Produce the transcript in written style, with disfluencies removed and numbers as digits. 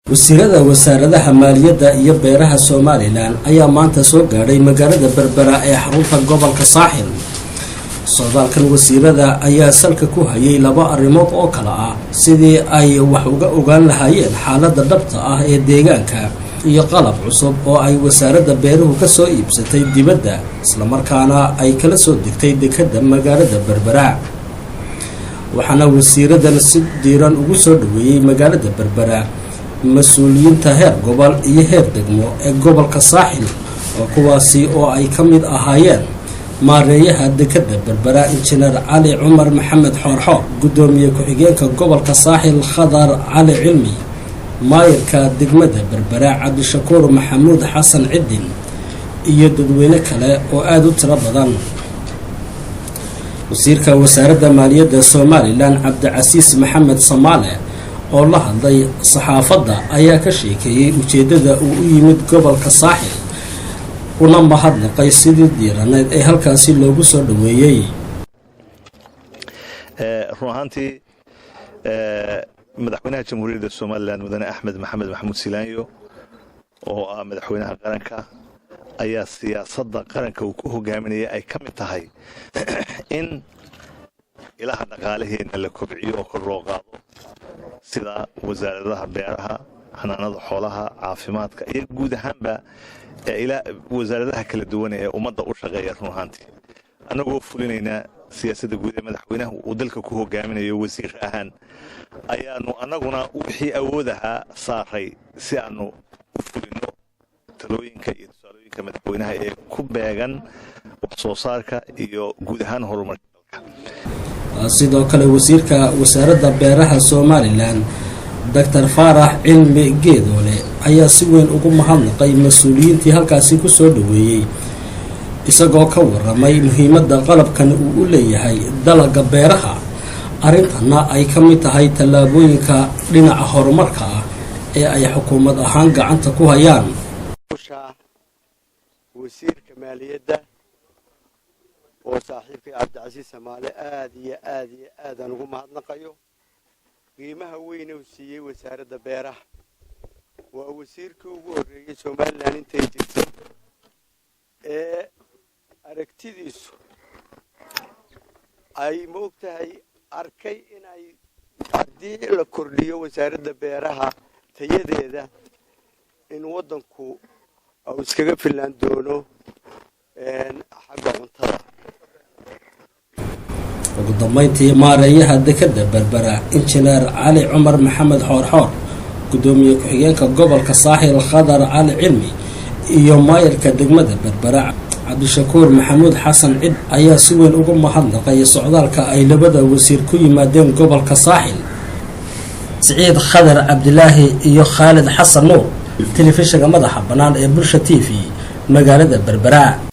Wasiirada wasaaradaha maaliyadda iyo beeraha Somaliland ayaa maanta soo gaadhay magaalada Berbera ee xarunta gobolka Saaxil. Socdaalkan wasiirada ayaa salka ku hayay laba arrimood oo kale ah: sidii ay wax uga ogaan lahaayeen xaaladda dhabta ah ee deegaanka iyo qalab cusub oo ay wasaaradda beeruhu ka soo iibsatay dibadda, islamarkaana ay kala soo degtay dekadda magaalada Berbera. Waxaana wasiiradan si diiran ugu soo dhaweeyey magaalada Berbera mas-uuliyiinta heer gobol iyo heer degmo ee gobolka Saaxil, oo kuwaasi oo ay ka mid ahaayeen maareeyaha dekadda Berbera, Injineer Cali Cumar Maxamed Xoorxoor, guddoomiye ku-xigeenka gobolka Saaxil, Khadar Cali Cilmi, maayirka degmada Berbera, Cabdishakuur Maxamuud Xasan Cidin, iyo dadweyne kale oo aada u tiro badan. Wasiirka wasaaradda maaliyadda Somaliland, Cabdicasiis Maxamed Samaale, oo la hadlay saxaafadda ayaa ka sheekeeyey ujeeddada uu u yimid gobolka Saaxil, una mahadnaqay sidii diiraneed ee halkaasi loogu soo dhaweeyey. Run ahaantii, Madaxweynaha Jamhuuriyadda Somaliland, Mudane Axmed Maxamed Maxamuud Silaanyo, oo ah madaxweynaha qaranka, ayaa siyaasadda qaranka uu ku hogaaminaya ay ka mid tahay in ilaha dhaqaalaheenna la kobciyo oo kor loo qaado, sida wasaaradaha beeraha, xanaanada xoolaha, caafimaadka iyo guud ahaanba wasaaradaha kala duwan ee ummadda u shaqeeya. Run ahaantii, annagoo fulinaynaa siyaasadda guud ee madaxweynaha uu dalka ku hogaaminayo, wasiir ahaan ayaanu annaguna wixii awood ahaa saaray si aanu u fulino talooyinka iyo tusaalooyinka madaxweynaha ee ku beegan wax soo saarka iyo guud ahaan horumarka dalka. Sidoo kale, wasiirka wasaaradda beeraha Somaliland, Doctor Faarax Cilmi Geedoole, ayaa si weyn ugu mahadnaqay mas-uuliyiintii halkaasi kusoo dhaweeyey, isagoo ka waramay muhiimadda qalabkan uu u leeyahay dalaga beeraha, arrintanna ay ka mid tahay tallaabooyinka dhinaca horumarka ah ee ay xukuumad ahaan gacanta ku hayaan. Wasiirka maaliyadda oo saaxiibkay Cabdicasiis Samaale, aad iyo aad iyo aadaan ugu mahadnaqayo qiimaha weyne uu siiyey wasaaradda beeraha. Waa wasiirkii ugu horreeyey Somaliland intay jirtay ee aragtidiisu ay ma og tahay arkay inay haddii la kordhiyo wasaaradda beeraha tayadeeda in waddanku uu iskaga fillaan doono xagga cuntada. Ugu dambeyntii, maareeyaha dekadda Berbera, Injineer Cali Cumar Maxamed Xoorxoor, guddoomiye ku-xigeenka gobolka Saaxil, Khadar Cali Cilmi, iyo maayirka degmada Berbera, Cabdishakuur Maxamuud Xasan Cid, ayaa si weyn ugu mahadnaqay socdaalka ay labada wasiir ku yimaadeen gobolka Saaxil. Siciid Khadar Cabdilaahi iyo Khaalid Xasan Nuur, telefishinka madaxa bannaan ee Bulsha TV, magaalada Berbera.